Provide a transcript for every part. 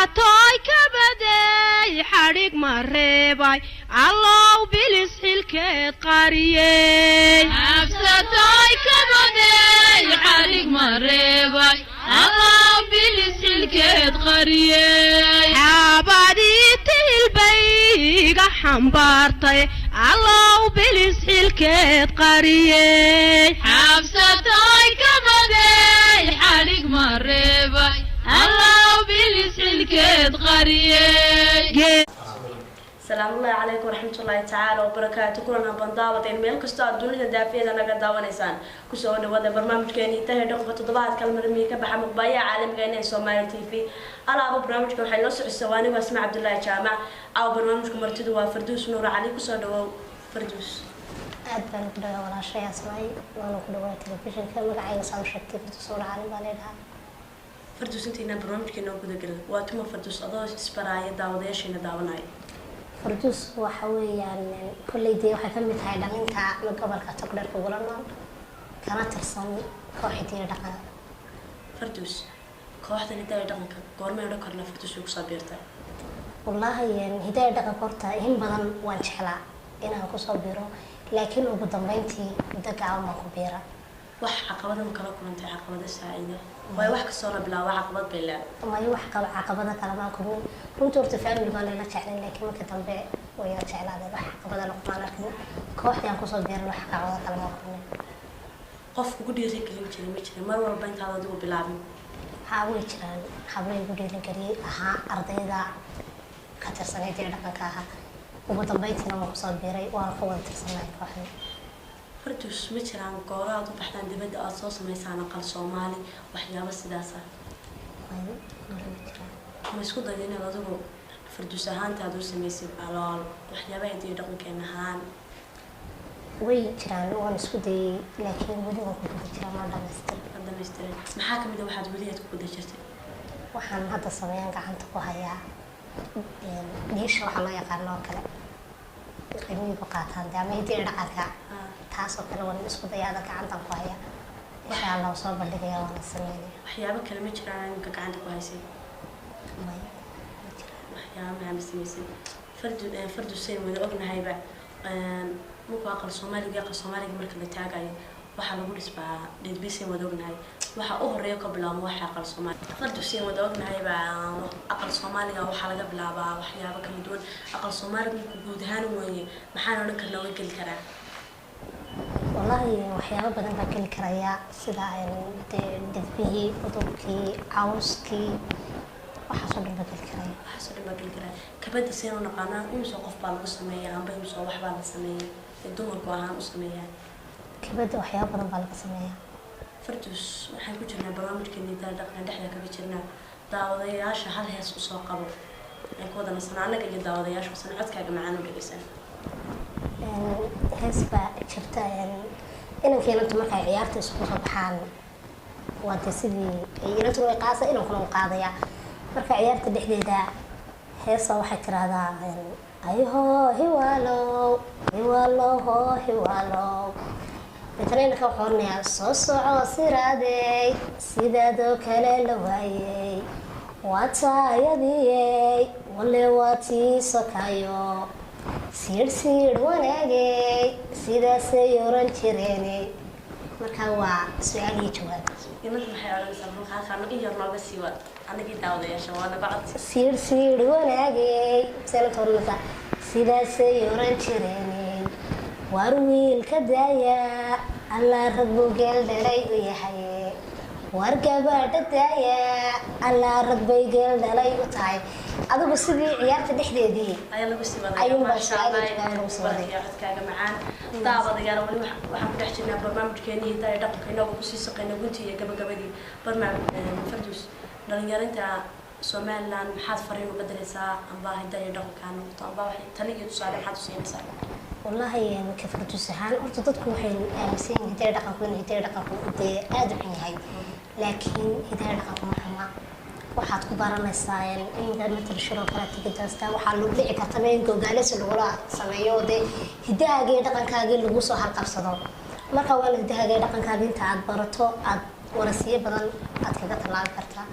Toy kabaday xadhig ma reebay, Allow bilis xilkeed qariyey. Xabsatoy kabaday xadhig ma reebay, Allow bilis xilkeed qariyey. Xaabadii tihilbay iga xambaartay, Allow bilis xilkeed qariyey. Xabsatoy kabaday xadhig ma reebay, Allow bilis xilkeed qariyey. Salaamullahi calaykum waraxmatullaahi tacaala wabarakaatu. Kulan haban daawadeen meel kastoo aad dunida daafiyada naga daawanaysaan. Kusoo dhawaada barnaamijkeeni Hidaha Dhaqanka, toddobaadka marmii ka baxa muqbaayaha caalamiga ee Soomaali TV. Alaaba barnaamijka waxay noo socodsaa waa anigoo Asma Cabdullaahi Jaamac. Caawa barnaamijka martidu waa Farduus Nuur Cali. Kusoo dhawow, Farduus. Aad baan ku dhawaa, walaashay Asmaay, waana ku dhawaa telefishinka. Magacayga saa u sheegtay, Farduus Nuur Cali baa leedhahaa. Farduus, intaynaan barnaamijkeena gudagelin, waa tuma Farduus, adoo isbaraaya daawadayaasheena daawanaya? Farduus waxa weeyaan, kolley dee waxay ka mid tahay dhalinta gobolka Togdheer kugula nool, kana tirsan kooxdii dhaqan. Farduus, kooxdan Hidaha Dhaqanka goormay odhan karnaa Farduus way kusoo biirtay? Wallaahi, Hidaha Dhaqanka horta in badan waan jeclaa inaan kusoo biiro, laakiin ugu dambeyntii muddo gaaban baan ku biira. Wax caqabada ma kala kulantay, caqabada saacida waayo? Wax kastoo la bilaabo caqabad bay leedahay. Mayo, wax qaba caqabada kale maan kulmin. Runtii horta family baan ila jeclayn, laakiin marka dambe way ila jeclaadeen. Wax caqabadana kumaan arkin kooxdii aan kusoo biiran, wax caqabada kale maan kulmin. Qof kugu dhiirigelin jiray ma jiray mar walba intaad adigu bilaabin? Haa, way jiraan hablo igu dhiirigeliyey ahaa, ardayda ka tirsanayd ee dhaqanka ahaa. Ugu dambeyntiina waan kusoo biiray, waan ka wada tirsanahay kooxdii. Farduus, ma jiraan gooro aad u baxdaan dibadda, aad soo samaysaan aqal Soomaali, waxyaabo sidaas ah? Way weli ma jiraan. Ma isku dayda inaad adigu Farduus ahaanta aad u samaysid alool waxyaabaha hidiyo dhaqankeena ahaan? Way jiraan, waan isku dayay, laakiin weli waan ku guda jiraa, ma dhamaystir. Aad dhamaystirin. Maxaa kamid a waxaad weli aad ku guda jirtay? Waxaan hadda sameeyaan gacanta ku hayaa dhiisha waxaa loo yaqaano oo kale, qiimihiiku qaataan dee ama hidiyo dhaqanka. Taas oo kale waan isku dayaa, gacantan ku hayaa. Insha Allah soo bandhigaya, waana sameynaya. Waxyaabo kale ma jiraan imika gacanta ku haysay? Maya, ma jiraan. Waxyaabo maxaa ma samaysay, Fardu? Fardusayn wada ognahayba, markuu aqal Soomaaliga, aqal Soomaaliga marka la taagayo waxaa lagu dhisbaa dhidbisayn wada ognahay. Waxa u horeeya ka bilaabmo waxa aqal Soomaali. Fardusayn wada ognahayba, aqal Soomaaliga waxaa laga bilaabaa waxyaabo kala duwan. Aqal Soomaaliga markuu guud ahaan weeye, maxaan odhan karnaa way geli karaa? Wallaahi, waxyaabo badan baa geli karaya, sida dee dhidbihii, udubkii, cawskii, waxaasoo dhan baa geli karaya. Waxaasoo dhan baa geli karaa. Kabada seen u naqaanaa, imisoo qof baa lagu sameeyaa amba imisoo wax baa la sameeya ee dumarku ahaan u sameeyaa? Kabada waxyaabo badan baa laga sameeyaa. Fardus, waxaan ku jirnaa barnaamijkeeni Hidaha Dhaqanka, dhexda kaga jirnaa. Daawadayaasha hal hees usoo qabo aan ku wada nasano annaga iyo daawadayaasha san codkaaga macaan u dhegeysan. Hees baa jirta, inanka inantu markay ciyaarta isugu soo baxaan, waa dee sidii inantuna way qaasa, inankuna uu qaadaya. Marka ciyaarta dhexdeeda heesa waxay tiraahdaa: "Ayho hiwaalow, hiwaalow ho hiwaalow." Deetana inanka wuxuu oranayaa: "Soo soco siraadey, sidaadoo kale la waayey, waa taayadiyey, wale waa tii sokayo, siidh siidh wanaagey, sidaasay oran jireeney." Marka waa su-aal iyo jawaab. Inanta maxay odhanaysaa? Markaa in yar nooga sii wad annagii daawadayaasha, waa naga codsi. "Siidh siidh wanaagey," seelanta oranaysaa, "sidaasay oran jireeney, waar wiilka daaya, Allaa rag buu geel dhalay u yahay, waar gabadha daaya, Allaa rag bay geel dhalay u tahay." Adigu sidii ciyaarta dhexdeedii ayaa lagu sii waday. Ayuunbaa Maasha su-aal iyo Allah, jawaab lagu sii waday. Barkiyo codkaaga macaan. Daawadayaal, weli waxaan ku dhex jirnaa barnaamijkeenii Hidaha iyo Dhaqanka, inagoo kusii saqayna guntii iyo gabagabadii barnaamij. Fardus, dhalinyarinta Somaliland maxaad fariin uga diraysaa, amba hidaha iyo dhaqanka ha noqoto, amba waxay tali iyo tusaale maxaad u siinaysaa? Wallaahi, ka Fardus ahaan horta dadku waxay aaminsan yihiin hidaha dhaqanku inuu hidaha dhaqanku dee aada u xun yahay, laakiin hidaha dhaqanku ma xuma. Waxaad ku baranaysaa in matal shiroo kale tegi doontaa, waxaa lagu dhici kartaba in gogaalesi lagula sameeyo oo dee hidahaagii iyo dhaqankaagii lagu soo halqabsado. Marka waa in hidahaaga iyo dhaqankaagii inta aad barato aad warasiyo badan aad kaga tallaabi kartaa.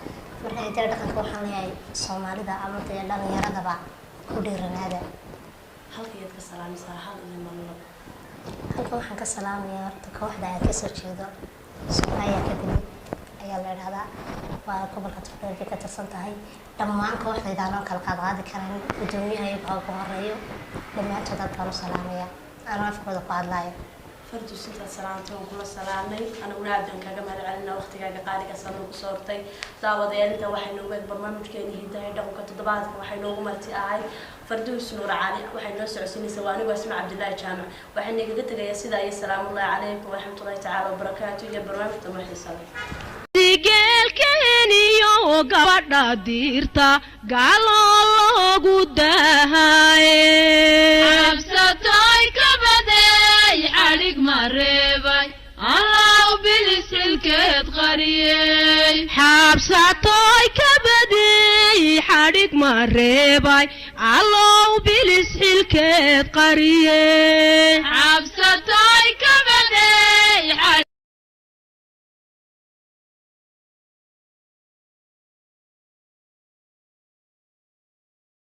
Marka hidaha dhaqanka waxaan leeyahay Soomaalida ama dee dhalinyaradaba ku dhiiranaada. Halkayaad ka salaamaysaa, hal iyo mallo? Halkan waxaan ka salaamayaa horta kooxda aan kasoo jeedo, Sumaya Academy ayaa la idhahdaa, waa gobolka Togdheer bay ka tirsan tahay. Dhammaan kooxdayda anoo kala qaadqaadi karan, gudoomiyaha iyagu ha ugu horeeyo, dhammaantood aad baan u salaamayaa anoo afkooda ku hadlaayo. Fardus, intaad salaamtay waan kula salaamay. Aniguna aad baan kaaga mahad celinaa waqtigaaga qaaliga sanuu ku soortay. Daawadayaal, inta waxay noogu eeg barnaamijkeeni hidaha iyo dhaqanka toddobaadka. Waxay noogu marti ahay Farduus Nuur Cali. Waxay noo socodsiinaysaa waa anigu Asma Cabdillaahi Jaamac. Waxayna igaga tegayaa sidaa iyo salaamullahi calaykum waraxmatullahi tacaala wabarakaatu iyo barnaamij dambe xiisa leh. Geelkeeniyo gabadha diirta gaaloo loogu dahaye. Xabsatoy kabaday xadhig ma reebay, Allow bilis xilkeed qariyey. Xabsatoy kabadey xadhig ma reebay, Allow bilis xilkeed qariyey. Xabsatoy.